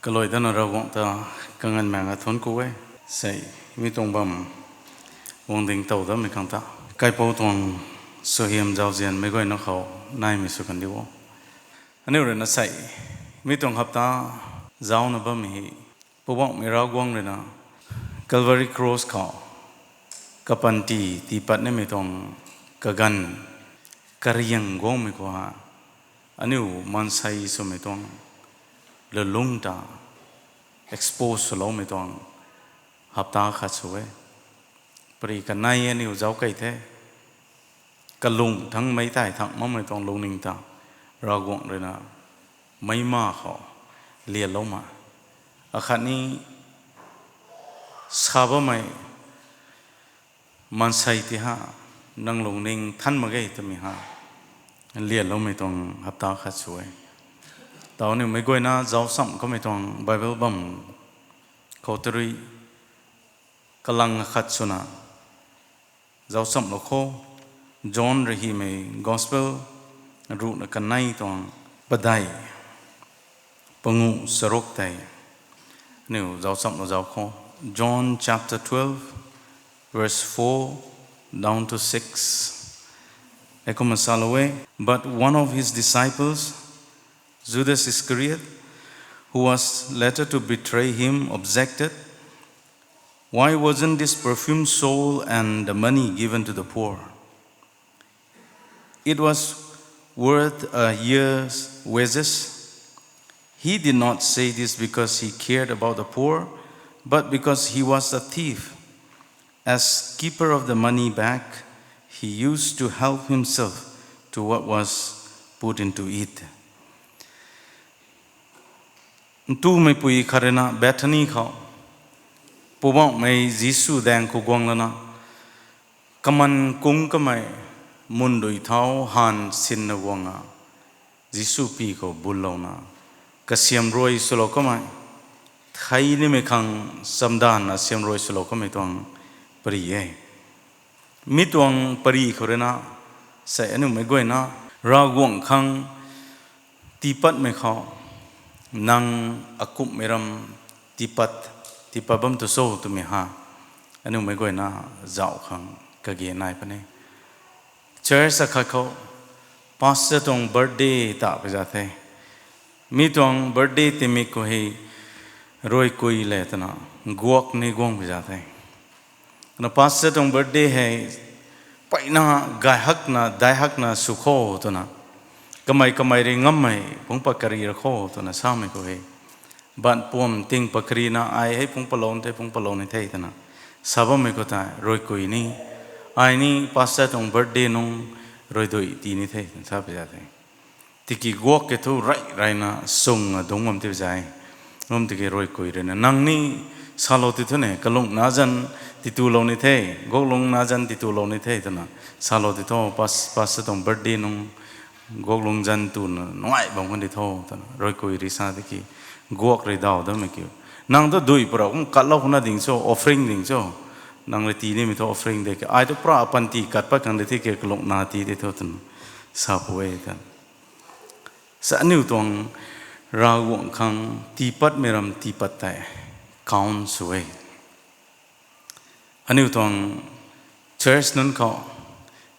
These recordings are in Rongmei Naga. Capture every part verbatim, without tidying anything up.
Kalui dana Ravguangc ta kanganv maeng a thuanc ku e. Sei, mi tuang bam guang ding tow damei khang ta, kaipouc tuang suaihiam zauzian meic guayna khou naimei sw kan di o. Aniu rui na sei, mi tuang hapta zauna bammei hei, Poubauhmei Ravguangc rui na Calvary Cross khou kapanty tiipat nimei tuang kaganv kariang guangmei khou ha, aniu maansei swmei tuang lulungc ta expose swloumei tuang hapta khat sw e. Pari kanei aniu zauc kei the. Kalung thangc meic tei thangc makmei tuang lungning ta Ravguangc rui na meic ma khou lianloumei, akhatni sa bammei maansei ti ha, nang lungning than mak ge twmei ha, lianloumei tuang hapta khat sw e. Tau aniu meic guayna zauc chamh kamei tuang Bible bam khou tei rui kalang khat swna zauc chamhlou kho. John rui hymei Gospel ruhna kanei tuang padeih panguh charuk tei aniu zauc chamhlou zauc kho. John chapter twelve, verse four down to six. Heikumna salou e, But one of his disciples, Judas Iscariot, who was later to betray him, objected, "Why wasn't this perfume sold and the money given to the poor? It was worth a year's wages." He did not say this because he cared about the poor, but because he was a thief. As keeper of the money bag, he used to help himself to what was put into it. Ntumei pui khat rui na Bethany khou Poubauhmei Jisu daeng khou guang lana, kaman kung kamei mundui thau han sinna guang a, Jisu pi khou bunlouna, kasiamruai swlou kamei, thei nimei khang chamdanvna siamruai swlou kamei tuang pari e. Mi tuang pari khou rui na, sei aniu meic guayna Ravguangc khang tiipatmei khou, nang akumhmei ram tiipat, tiipat bam tu cho twmei ha, aniu meic guayna zauc khang kage nai puni. Church akhat khou pastor tuang birthday ta pui za the. Mi tuang birthday timik khou hei rui kui le twna guak ni guang pui za the. Kumna pastor tuang birthday hei mpeyna gay hakna, dai hakna sw kho twna, kamei kamei rui ngammei phungc pat kari ra kho twna samei khou hei, ban puam ting pat karina ai hei phungc palou ni the, phungc palou ni the twna sa bammei khou tei rui kui ni, ai ni pastor tuang birthday nung rui dui tii ni the twna sa pui za the. Tiki guak ke thu rey reyna sung a dungc bam ti zai. Ngam tiki rui kui rui na, nang ni salou ti thu ne, kalungna zan titulou ni the, guaklungna zan titulou ni the twna salou ti tho, pas, pastor tuang birthday nung guaklung zan tuna nungai bam kan di tho twna rui kui rui sa tiki, guak rui daw dammei kiu, nang tu dui pura kum katlou khuna ding cho, offering ding cho, nang rui tii nimei thu offering de ke, ai tu pura apanty kat pat khang di thi ke, kalungna tii di tho twna sa pu e twna. Sa aniu tuang Ravguangc khang tiipatmei ram tiipat tei count sw e. Aniu tuang church nunc khou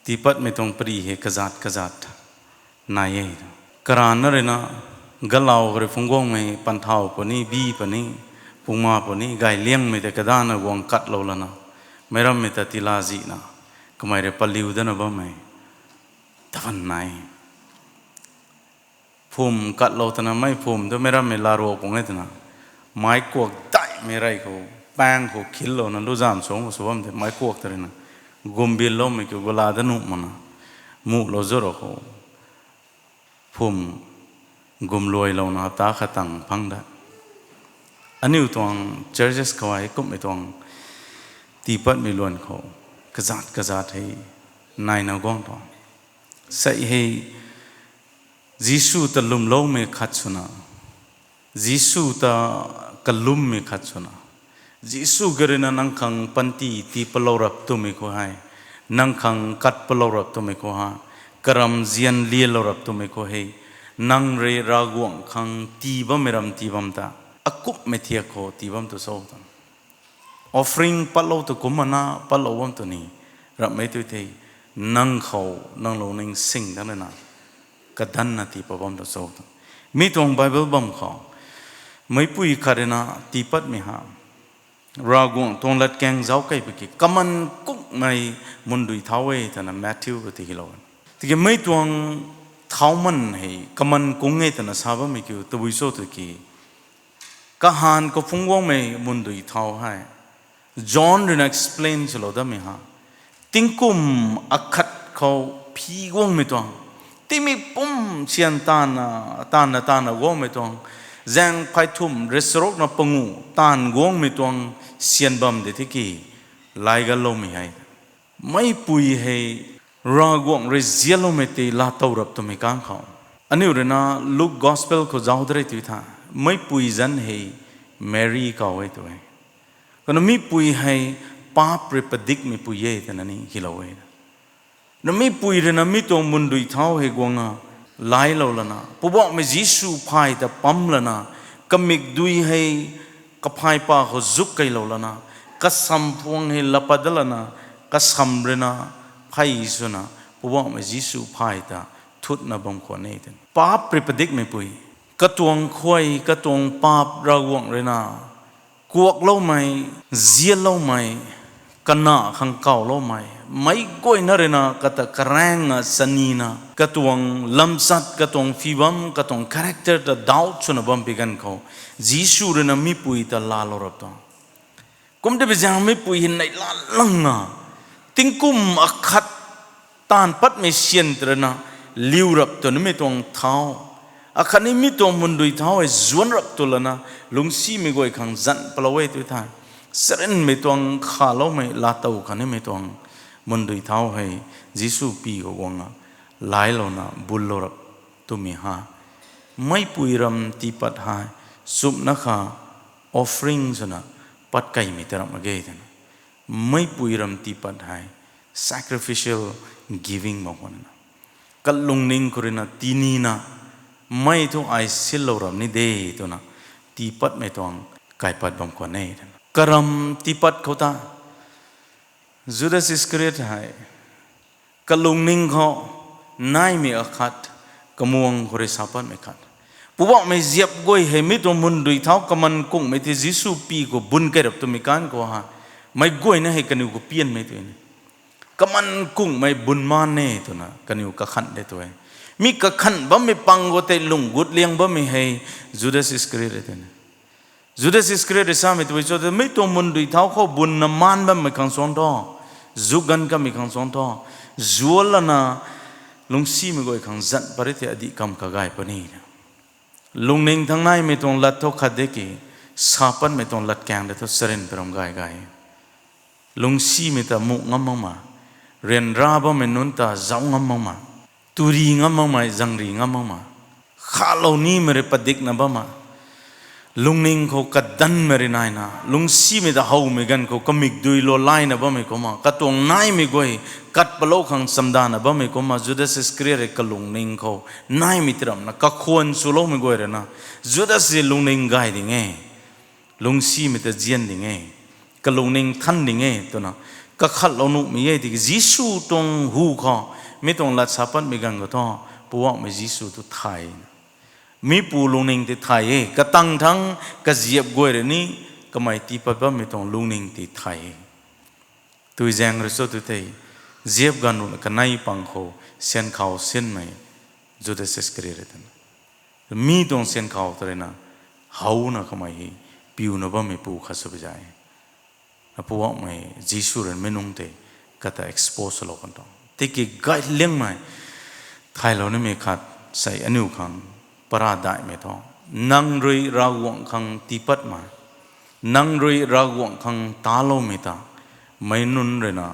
tiipatmei tuang pari hei kazat kazat nai e. Karana rui na, galau rui phungc guangmei panthau puni, bi puni, pungma puni, gay liangmei tei kadana guang katlou lana, meic rammei ta tiila zihna, kamei rui paliu dana bammei tavan nai. Phum katlou twna mei phum tu meic rammei laa ruak pung e twna, meic kuak daihmei rey khou, paeng khou khillouna luzam suang khou sw bam tei meic kuak ta rui na, gumbilloumei kiu gula da nuh makna, muhlou zut ra khou, phum gumluailouna hapta khat tang phang da. Aniu tuang churches khou hei kumhmei tuang tiipatmei luan khou kazat kazat hei naina guang tuang. Sei hei Jisu ta lwmloumei khat swna, Jisu ta kalummei khat swna, Jisu kha rui na nang khang panty tii palou rap twmei khou hei, nang khang kat palou rap twmei khou ha, karam zian lialou rap twmei khou hei, nang rui Ravguangc khang tii bammei ram tii bam ta, a kumhmei thiak khou tii bam tu cho twna. Offering patlou tu kumna patlou bam tu ni, ramhmei tu the, nang khou, nang lungning sing dang na, kadanna tii pat bam tu cho twna. Mi tuang Bible bam khou, meipui khat rui na tii patmei ha, Ravguangc tuang latkaeng zauc kei paki kaman kungmei mundui thau e twna Matthew khou ti hylou. Tiki mei tuang thau man hei kaman kung e twna sa bammei kiu tabui cho tiki, kahan kaphungc guangmei mundui thau hei John rui na explain swlou datmei ha, tingkum akhat khou phi guangmei tuang, tingmik pum syan taanv, taanv na taanv na guangmei tuang, zaeng phay thumh rui charuk na panguh taanv guangmei tuang syan bam de tiki, lay ganloumei hei, meipui hei Ravguangc rui zianloumei tei laatow rap twmei kang khou, aniu rui na Luke Gospel khou zauc de rei tu tha, meipui zanc hei Mary kaw e tu e. Kumna mipui hei paap rui padikmei pui e twna ni hylou e. Na mipui rui na mi tuang mundui thau hei guang a, lailou lana, Poubauhmei Jisu phay ta pam lana, kamikdui hei kaphay pa khou zuk keylou lana, kasam phuang hei laa pat dat lana, kasam rui na phey swna, Poubauhmei Jisu phay ta thutna bam khwan e twna. Paap rui padikmei pui, katuang khuay, katuang paap Ravguangc rui na kuakloumei, zianloumei, kana khang kawloumei, meic guayna rui na kata karaeng a chanina, katuang lamchat, katuang phi bam, katuang character ta doubt swna bam pi ganv khou, Jisu rui na mipui ta laalou rap tuang. Kum tei pi zaeng mipui hei neihla lang a, tingkum akhat taanv patmei syan tei rui na liu rap tw nimei tuang thau, akhatni mi tuang mundui thau hei zuanc rap tw lana, lungcsimei guay khang zanh palou e tu tha, charynmei tuang khaloumei laatow khatnimei tuang mundui thau hei Jisu pi khou guang a, lailouna bullou rap twmei ha. Meipui ram tiipat hei, chumna kha offering swna pat keymei ta ramh mak ge twna. Meipui ram tiipat hei sacrificial giving mak khwan na, kalungning khou rui na tinina, mei thu ai sinlou ram ni de twna, tiipatmei tuang kaipat bam khwan e twna. Karam tiipat khou ta, Judas Iscariot hei, kalungning khou naimei akhat, kamuang khou rui sa patmei khat. Poubauhmei ziap guay hei mi tuang mundui thau kaman kungmei tei Jisu pi khou bun key rap twmei kan khou ha, meic guayna hei kaniw khou pianmei tw ni. Kaman kungmei bun maan e twna kaniw kakhanh de tw e. Mi kakhanh bammei pang khou tei lung gut liang bammei hei Judas Iscariot e tw ni. Judas Iscariot rui samei tabui cho tei, mi tuang mundui thau khou bunna maan bammei khang suang tho, zuk ganv kamei khang suang tho, zuanc lana lungcsimei guay khang zanh pat ri tei adih kam kagay puni. Lungning thangc naimei tuang lat thu khat de ki, sa patmei tuang latkaeng de thu charyn pi ram gay gay. Lungcsimei ta muh ngam makmei, ryanra bammei nunc ta zauc ngam makmei, turi ngam makmei, zangri ngam makmei, khalou nimei rui padikna bammei, lungning khou kadanmei rui naina, lungcsimei ta howmei ganv khou kamikdui lou laina bammei kumna, katuang naimei guay kat palou khang chamdana bammei kumna, Judas Iscariot rui kalungning khou naimei tei ramna kakhwan chuloumei guay rui na, Judas rui lungning gay ding e, lungcsimei ta zian ding e, kalungning than ding e twna, kakhatlou nuhmei e tiki Jisu tuang hu khou, mi tuang lat sa patmei ganv khou thu, Poubauhmei Jisu tu thay. Mipu lungning tei thay e, katang thangc kaziap guay rui ni, kamei tiipat bammei tuang lungning tei thay e. Tui zaeng rui cho tu tei, ziap ganv ruhna kanei pang khou, syan khou sinmei, Judas Iscariot rui twna. Mi tuang syan khou ta rui na, howna kamei hei, piuna bammei pu khat sw pi zay. Na Poubauhmei Jisu rui mi nungc tei, kata expose lou kan tuang. Tiki gay liangmei, thaylou nimei khat, sei aniu khang, para daihmei thu. Nang rui Ravguangc khang tiipatmei, nang rui Ravguangc khang taloumei ta, meic nunc rui na,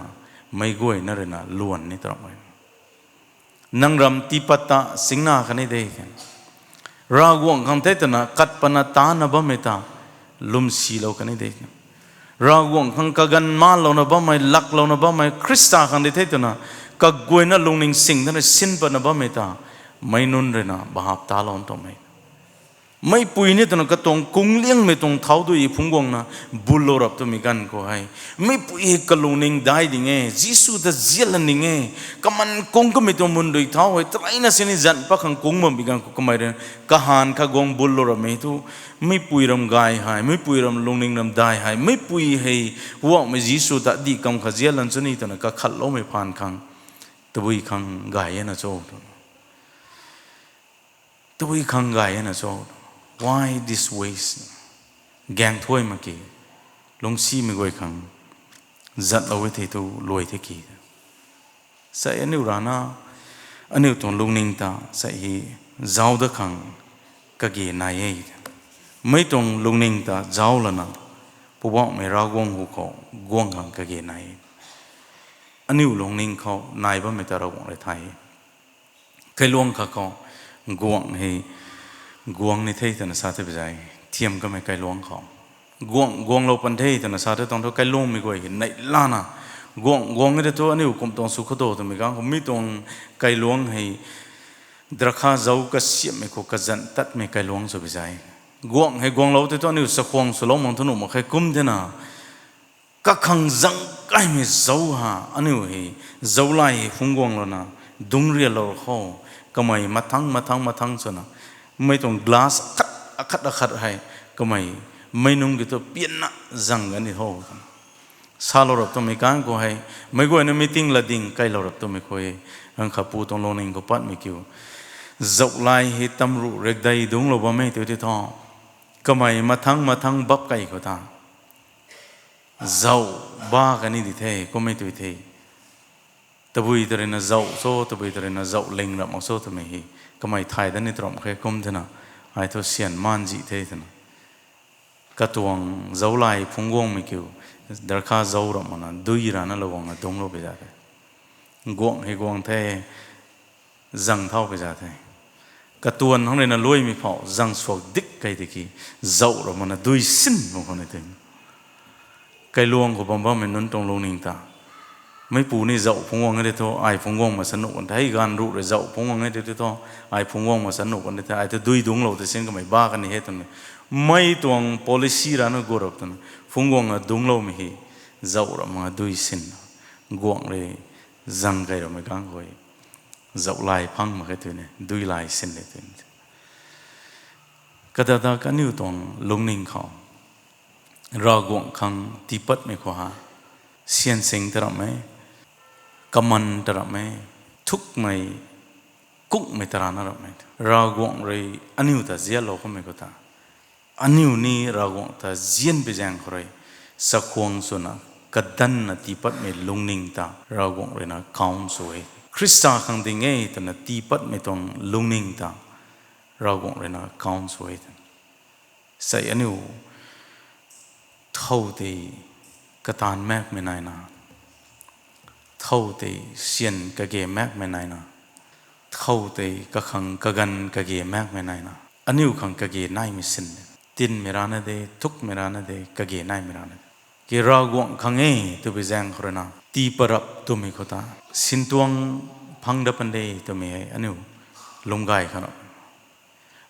meic guayna rui na luan ni ta ramh e. Nang ram tiipat ta singna kan ni de kan. Ravguangc khang tei twna kat pana tana bammei ta, lwmsilou kan ni de kan. Ravguangc khang kaganv maanlouna bammei, laklouna bammei, Khrista khang di the twna, kaguayna lungning sing tana sin patna bammei ta, meic nunc rui na bahap talou tuang e. Meipui ni twna katuang kungliangmei tuang thau dui phungc guangna bullou rap twmei ganv khou hei, meipui hei kalungning dai ding e, Jisu ta zianlan ding e, kaman kung kamei tuang mundui thau hei taleina sini zan pat khang kung bam bi ganv khou kamei rui kahan kha guang bullou rapmei thu, meipui ram gay hei, meipui ram lungning ram dai hei, meipui hei Huakmei Jisu ta dih kam kha zianlan sini twna kakhatloumei phaan khang, tabui khang gay e na cho. Tabui khang gay e na cho. Why this ways? Gaeng thuay mak ki, lungcsimei guay khang zatlou e thei thu luai the ki. Sei aniu rana, aniu tuang lungning ta sei hei zauc dat khang kage nai e. Mei tuang lungning ta zauc lana, Poubauhmei Ravguangc hu khou guang khang kage nai e. Aniu lungning khou nai bammei ta Ravguangc rui thay e. Kailuangc khat khou guangc hei guang ni the twna sa the bizai, thiam kamei kailuangc khou. Guangc guanglou pan the twna sa the tuang thu kailuangcmei guay hei neihlana, guangc guang e tei thu aniu kum tuang sw khou do twmei ganv khou mi tuang kailuangc hei drakha zauc kasiamhmei khou kazanc tatmei kailuangc sw bizai. Guangc hei guanglou tei thu aniu chakhwang swlou mang thu nuh mak khe kum thena, kakhang zang kaimei zauc ha, aniu hei zauclai hei phungc guanglouna, dungc rialou khou, kamei mathang mathang mathang swna, mei tuang glass akhat akhat akhat hei, kamei mei nunc ki thu pianna zang gani tho. Salou rap twmei kan khou hei, meic guayna meeting lat ding kailou rap twmei khou hei, ganv khat pu tuang lungning khou patmei kiu, zauclai hei tamruh rekdei dungclou bam e tei tei thu, kamei mathang mathang bap kai khou ta zauc ba kani di the, kummei tui the. Tabui ta ruina zauc cho, tabui ta ruina zauc ling rap mak cho twmei hei, kamei thay dat ni tram khe kum thena, ai thu syan maan zih the twna, katuang zauclai phungc guangmei kiu, darkha zauc rap makna dui rana lou guangna dungclou pi za the. Guangc hei guang the, zang thau pi za the. Katuan hang ruina luaimei phou zang suak dik kei tiki, zauc rap makna dui sin mak khou ni tei. Kailuangc khou bam bammei nunc tuang lungning ta, meipu ni zauc phungc guang e tei thu, ai phungc guang mak san nuh kan the, hei ganv ruh rui zauc phungc guang e tei thu, ai phungc guang mak san nuh kan the, ai thu dui dungclou tei sin kamei ba kani he twmei. Mei tuang policy rana gu rap twna, phungc guangna dungcloumei hei, zauc rap makna dui sin. Guangc rui zang kei rammei ganv khou, zauclai phang mak khe tei ni, duilai sin le tei ni. Kadada kaniw tuang lungning khou, Ravguangc khang tiipatmei khou ha, syan sing ta ramh e, kaman ta ramh e, thukmei, kukmei ta rana ramh e. Ravguangc rui aniu ta zianlou kummei khou ta, aniu ni Ravguangc ta zianpui zaeng khou rui, chakhwang swna, kadanna tiipatmei lungning ta Ravguangc ruina count sw e. Khrista khang ding e twna tiipatmei tuang lungning ta Ravguangc ruina count sw e. Sei aniu thow tei kataanv makmei naina, thow tei syan kage makmei naina, thow tei kakhang kaganv kage makmei naina, aniu khang kage naimei sin, tinmei rana de, thukmei rana de, kage naimei rana de. Ki Ravguangc khang e twpui zaeng khou ruina, tii parap twmei khou ta, sintuang phang dat pan de twmei hei aniu lwm gay khana.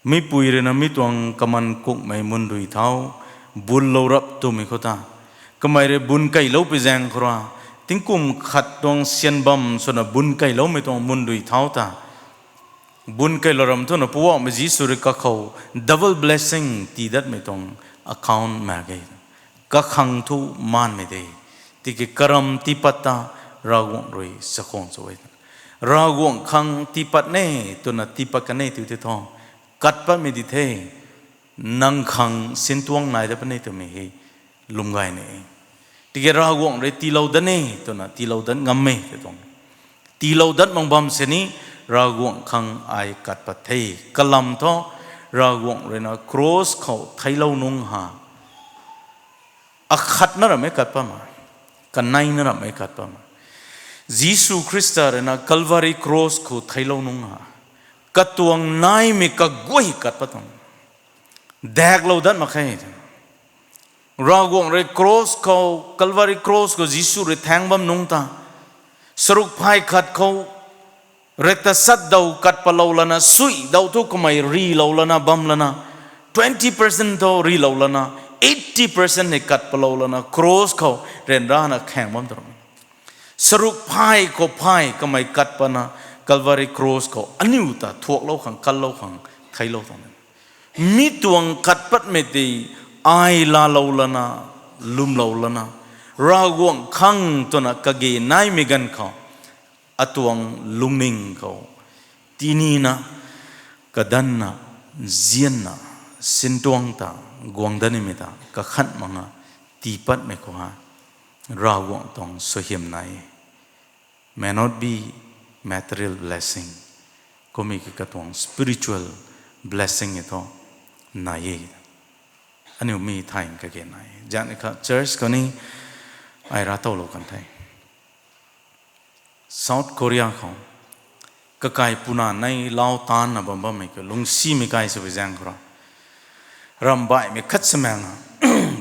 Mipui ruina mi tuang kaman kukmei mundui thau, bunlou rap twmei khou ta, kamei rui bun keiloupui zaeng khou rui, tingkum khat tuang syan bam swna bun keiloumei tuang mundui thau ta, bun keilou ram twna Poubauhmei Jisu rui kakhou double blessing tii datmei tuang account mak ge. Kakhang thu maanmei de. Tiki karam tiipat ta Ravguangc rui chakhwang sw e. Ravguangc khang tiipat ne twna tiipat kan e tw tei thu, kat patmei di the, nang khang sintuang nai dat pan e twmei hei lwm gay ne. Tiki Ravguangc rui tiilou dat e twna tiilou dat ngam e tei tuang. Tiilou dat mak bam sini Ravguangc khang ai kat pat the. Kalam thu Ravguangc ruina cross khou theiclou nungc ha, akhatna ramhmei kat pat ma, kaneina ramhmei kat pat ma. Jisu Khrista ruina Calvary cross khou theiclou nungc ha, katuang naimei kaguay kat pat tuang. Daeklou dat mak khe. Ravguangc rui cross khou, Calvary cross khou Jisu rui thaeng bam nungc ta, saruk phay khat khou, rekta sat daw kat patlou lana, sui daw thu kamei rilou lana, bam lana, twenty percent thu rilou lana, eighty percent hei kat palou lana, cross khou ryanrana khaeng bam tw ra. Saruk phay khou phay kamei kat pana, Calvary cross khou aniu ta thuaklou khang, kanlou khang, theilou tuang e. Mi tuang kat patmei tei ai laalou lana, lwmlou lana, Ravguangc khang twna kage naimei ganv khou, atuang lungning khou tinina, kadanna, nzianna, sintuang ta, guang dat nimei ta kakhan mak nga, tii patmei khou ha, Ravguangc tuang suaihiam nai e. May not be material blessing, kummei ki katuang spiritual blessing e thu nai e. Aniu mi thay kage nai e. Zani kha church khou ni ai ra towlou kan the. South Korea khou kakai puna nei lau taanna bam bammei khou lungcsimei kai sw bi zaeng khou ra, ramh baihmei khat samang a,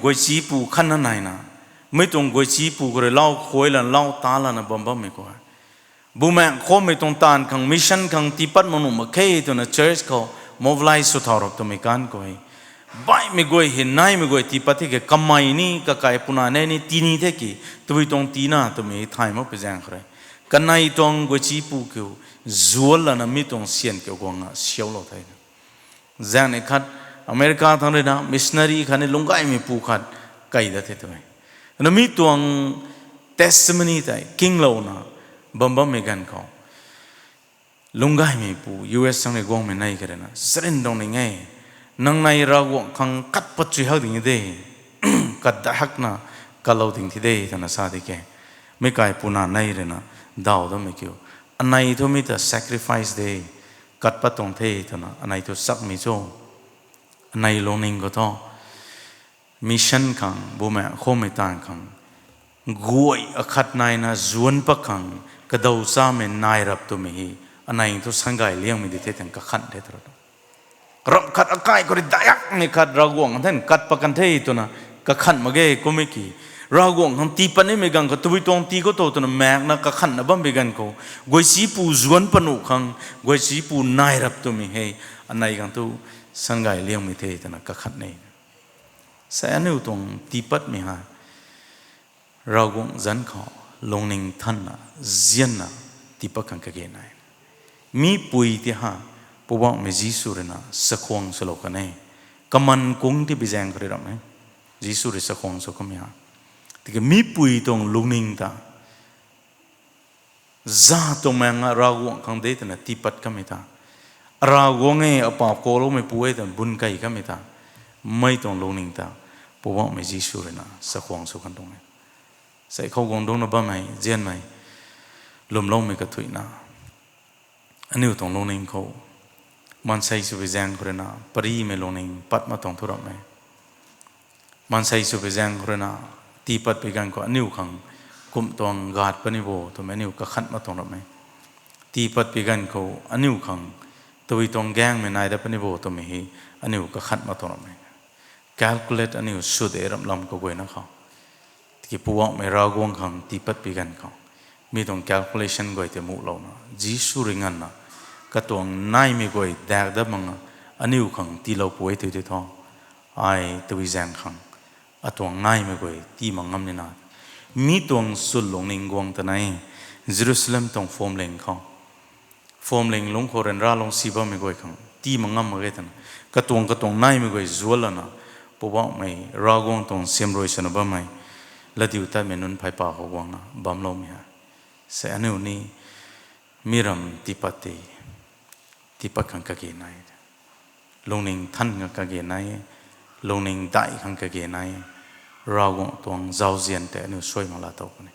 guaycipu khatna naina, mei tuang guaycipu khou rui lau khuai lana lau taan lana bam bammei khou, bumaengc khoumei tuang taanv khang, mission khang tiipat mak nuh mak khe twna church khou mobilize sw thau rap twmei kan khou, baihmei guay hei naimei guay tiipat the ki kamei ni kakai puna nei ni tini the ki, tabui tuang tiina twmei thay mak pi zaeng khou rui, kanei tuang guaycipu kiu zual lana mi tuang syan kiu guang na siaulou the. Zaeng ni khat America thangc rui na missionary khatni lungcgaymeipu khat kai dat the twmei, na mi tuang testimony tei kinglouna bam bammei ganv khou, lungcgaymeipu U S thangc rui guangmei nei khat rui na, sarin tuang ning e, nang nei Ravguangc khang kat pat chui hak ding de, kat dat hakna kalou ding thi de twna sa di ke. Mi kai puna nei rui na daw dammei kiu, anei thu mi ta sacrifice de, kat pat tuang the twna anei thu sakmei cho, anei lungning khou thu mission khang, bumaengc khoumei taanv khang, guay akhat naina zuanc pat khang, kadaw chamei nai rap twmei hei, anei thu sangay liangmei di the twna kakhan the tw ra. Ramh khat akai khou rui daihakmei khat Ravguangc kan the, kat pat kan the twna kakhan mak ge kummei ki, Ravguangc khang tiipat nimei ganv khou tabui tuang tii khou tho twna maekna kakhanna bam bi ganv khou, guaycipu zuanc pat nuh khang, guaycipu nai rap twmei hei, anei khang thu sangay liangmei the twna kakhan e. Sa aniu tuang tiipatmei hei Ravguangc zanc khou lungning thanna, nzianna tiipat khang kage nai. Mipui ti ha, Poubauhmei Jisu rui na sakhwang swlou kan e. Kaman kung ti bi zaeng khou rui ram e, Jisu rui sakhwang sw kamei ha. Tiki mipui tuang lungning ta za tuang maeng a Ravguangc khang de twna tiipat kamei ta, Ravguangc e, apap kouloumeipu e twna bun kei kamei ta, mei tuang lungning ta Poubauhmei Jisu rui na sakhwang sw kan tuang e. Sei khou guang dungcna bammei, nzianmei, lwmloumei kathuicna, aniu tuang lungning khou maansei sw bi zaeng khou rui na parimei lungning pat mak tuang thu ram e. Maansei sw bi zaeng khou rui na tiipat bi ganv khou aniu khang kum tuang gat puni bo twmei aniu kakhan mak tuang ram e. Tiipat bi ganv khou aniu khang tabui tuang gaengmei nai dat puni bo twmei hei aniu kakhan mak tuang ram e. Calculate aniu sw de ram lam kaguayna khou. Tiki Poubauhmei Ravguangc khang tiipat bi ganv khou, mi tuang calculation guay tei muhlouna, Jisu rui nganvna, katuang naimei guay dak dat mak nga, aniu khang tiilou pu e tei tei thu, ai tabui zaeng khang, atuang naimei guay tii mak ngam nina. Mi tuang chwn lungning guang ta nai, Jerusalem tuang phwamling khou, phwamling lungc khou ryanra lungcsi bammei guay khang tii mak ngam mak ge twna, katuang katuang naimei guay zual lana, Poubauhmei Ravguangc tuang siamruai swna bammei, latdiutatmei nunc pheypa khou guangna bamloumei hei, sei aniu ni mi ram tiipat tei, tiipat khang kage nai, lungning than khang kage nai, lungning daih khang kage nai, Ravguangc tuang zauzian tei aniu suai mak la tow puni.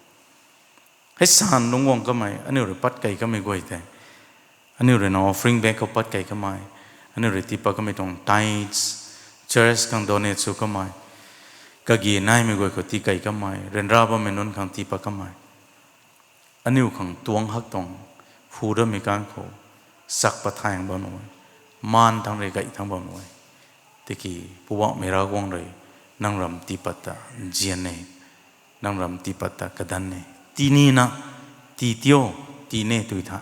Hei san lungc guang kamei, aniu rui pat kei kamei guay tei, aniu rui na offering bag khou pat kei kamei, aniu rui tiipat kamei tuang tithes, church khang donate sw kamei, kage naimei guay khou tii kei kamei, ryanra bammei nunc khang tiipat kamei, aniu khang tuang hak tuang, hu dammei kan khou, sak pat thang bam nuh e, maan thang rui gay thang bam nuh e. Tiki Poubauhmei Ravguangc rui, nang ram tiipat ta nzian e, nang ram tiipat ta kadan e, tii nina, tii tio, tii ne tui tha.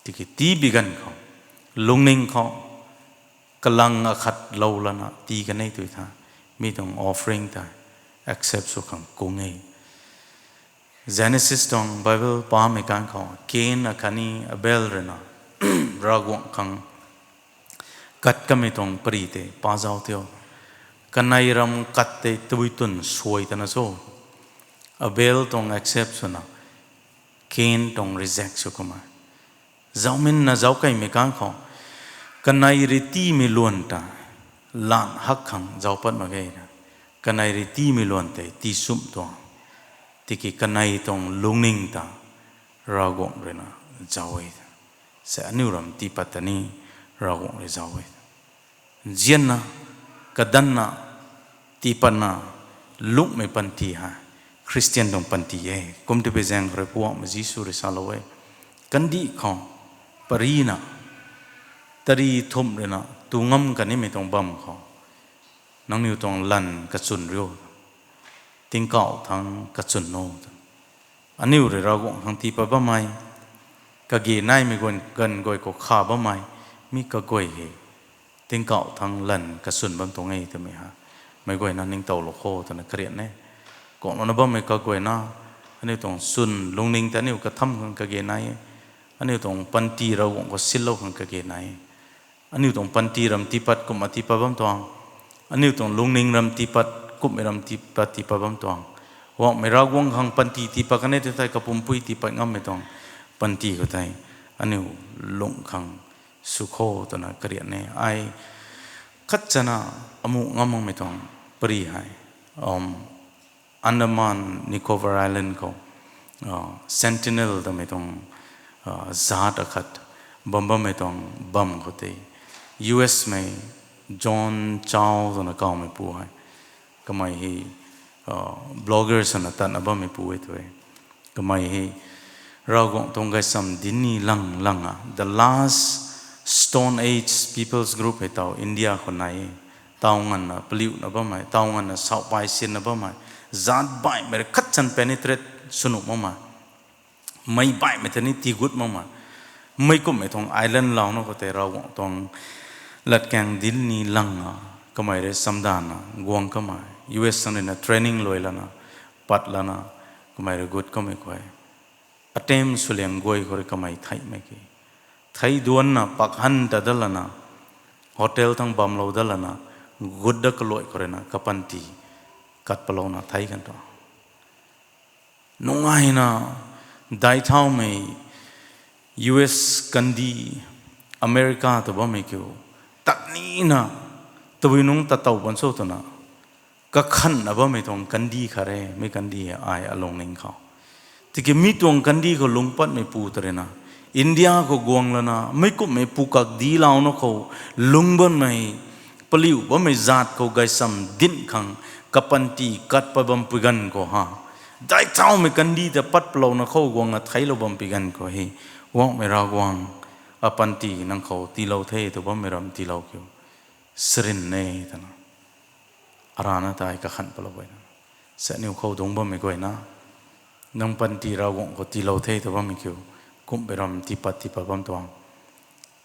Tiki tii bi ganv khou, lungning khou, kalang akhat lou lana tii kan e tui tha, mi tuang offering ta accept sw khang kung e. Genesis tuang Bible pamei kang khou Cain akhatni Abel rui na Ravguangc khang kat kamei tuang pari tei pa zauc tio. Kanei ram kat tei tabui twn suai tana cho. Abel tuang accept swna, Cain tuang reject sw kumna. Zauminna zauc kaimei kang khou, kanei rui tiimei luan ta, lan hak khang zauc pat mak ge na. Kanei rui tiimei luan tei tii sumh tuang. Tiki kanei tuang lungning ta, Ravguangc rui na zauc e. Se aniu ram tii pat ta ni, Ravguangc rui zauc e. Nzianna, kadanna, tiipatna, lungmei panty hei, Khristian tuang panty e. Kum tipui zaeng khou rui Puauhmei Jisu rui salou e. Kandih khou, parina, tari thumh rui na, tu ngam kanimei tuang bam khou, nangniw tuang lan kachwn riu, tingkauh thangc kachwn o. Aniu rui Ravguangc khang tii pat bammei, kage naimei guan ganv guay khou kha bammei, mi kaguay hei, tingkauh thangc lan kachwn bam tuang e twmei ha. Meic guayna ningtowlou kho twna karian e. Kuanglouna bammei kaguayna, aniu tuang chwn lungning ta aniu katham khang kage nai e. Aniu tuang panty Ravguangc khou sinlou khang kage nai e. Aniu tuang panty ram tiipat kumna tiipat bam tuang. Aniu tuang lungning ram tiipat kumhmei ram tiipat tiipat bam tuang. Puauhmei Ravguangc khang panty tiipat kan e tei thei kapumcpui tiipat ngammei tuang panty khou tei, aniu lung khang sw kho twna karian e. Ai khat chana amu ngam makmei tuang pari hei, Andaman Nicobar Island khou, Sentinel twmei tuang, zaat akhat bam bammei tuang bam khou tei, U S mei John Chau twna kawmeipu hei. Kamei hei, blogger swna tatna bammeipu e twe. Kamei hei Ravguangc tuang gaysam dinc ni lang lang a, the last Stone Age people's group hei taw India khou nai e. Taw nganvna paliuna bammei, taw nganvna sauhpai sinna bammei, zaat baihmei rui khat chan penetrate sw nuh makmei, mei baihmei ta ni tiigut makmei, mei kumhmei tuang island louna khou tei Ravguangc tuang latkaeng dinc ni lang a, kamei rui chamdanvna guang kamei, U S tang ruina training luai lana, pat lana, kamei rui gut kamei khou, attempt swliang guay khou rui kamei theimei ki, thei duanna pak han ta dat lana, hotel thang bamlou dat lana, gut dat kaluai khou ruina kapanty kat palouna thei kan tuang. Nungaina, daic thaumei, U S kandih, America tw bammei kiu, tat nina, tabui nungc tat tow ban cho twna, kakhanna bammei tuang kandih khat re, mi kandih hei ai alungning khou. Tiki mi tuang kandih khou lungc patmeipu ta ruina, India khou guang lana, mei kumhmei pukak dilouna khou, lungc bammei, paliu bammei zaat khou gaysam dinc khang, kapanty kat pat bampui ganv khou ha. Daic thaumei kandih ta pat palouna khou guangna theiclou bampui ganv khou hei, Puauhmei Ravguangc, apanty nang khou tiilou the tw bammei ram tiilou kiu. Sarin e twna, arana tei kakhan palou guayna, sa aniu khou dungc bammei guayna, nang panty Ravguangc khou tiilou the tw bammei kiu, kumhmei ram tiipat tiipat bam tuang.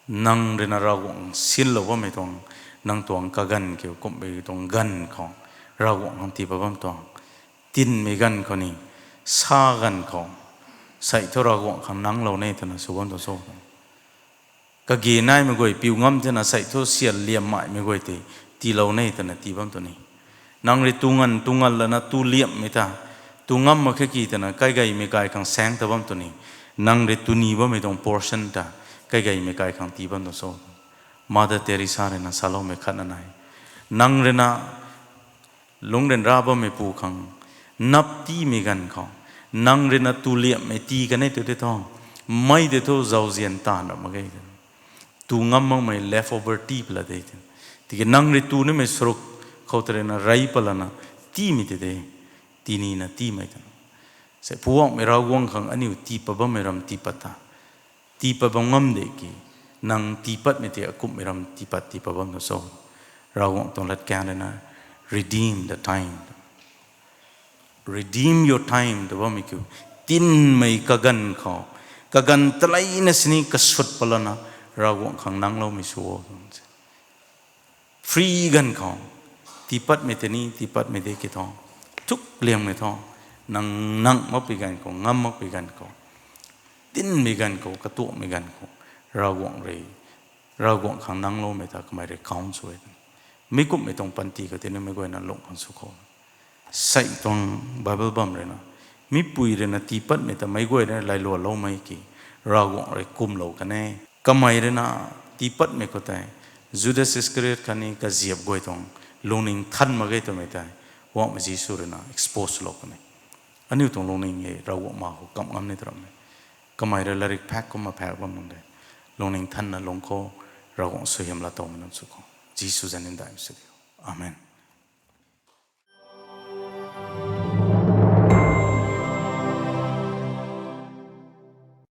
Nang ruina Ravguangc sinlou bammei tuang, nang tuang kaganv kiu, kumhmei tuang ganv khou, Ravguangc khang tiipat bam tuang. Tinmei ganv khou ni, sa ganv khou, sei thu Ravguangc khang nangclou ne twna sw bam tuang cho. Kage naimei guay piu ngam thena sei thu sian liammaimei guay tei, tiilou ne twna tii bam tuang ni. Nang rui tu nganv tu nganv lana tu liammei ta, tu ngam mak khe ki twna kaigeimei kai khang saeng ta bam tuang ni. Nang rui tu ni bammei tuang portion ta, kaigeimei kai khang tii bam tuang cho. Mother Teresa ruina saloumei khatna nai. Nang ruina lungc ryanra bammeipu khang, nap tiimei ganv khou, nang ruina tu liammei tii kan e tw tei thu, mei tei thu zauzian taanv ra mak ge. Tu ngam makmei leftover tii pala de. Tiki nang rui tu nimei saruk khou ta ruina rey palana, tiimei tei de, tinina tiimei ta. Sei Puauhmei Ravguangc khang aniu tiipat bammei ram tiipat ta. Tiipat bam ngam de ki, nang tiipatmei tei akumhmei ram tiipat tiipat bam na cho. Ravguangc tuang latkaeng ruina, redeem the time. Redeem your time tw bammei kiu, tinmei kaganv khou, kaganv taleina sini kasut palana, Ravguangc khang nangcloumei sw o. free ganv khou, tiipatmei tei ni tiipatmei de ki thu, thuk liangmei thu, nang nang makpui ganv khou, ngam makpui ganv khou, tinmei ganv khou, katuakmei ganv khou, Ravguangc rui, Ravguangc khang nangloumei ta kamei rui count sw e. Mi kumhmei tuang panty khou tei ni meic guayna lung khang sw khou, sei tuang Bible bam rui na, mipui rui na tiipatmei ta meic guay rui na lailualoumei ki, Ravguangc rui kumlou kan e. Kamei rui na tiipatmei khou tei, Judas Iscariot khatni kaziap guay tuang lungning than mak ge twmei tei, Poubauhmei Jisu rui na expose lou kan e. Aniu tuang lungning e Ravguangc ma khou kam ngam ni tw rammei. Kamei rui lairik phak kumna phak bam nung de. Lungning thanna lung khou, Ravguangc suaihiam laa towmei nunc sw khou. Jisu zanc ndai sw diu. Amen.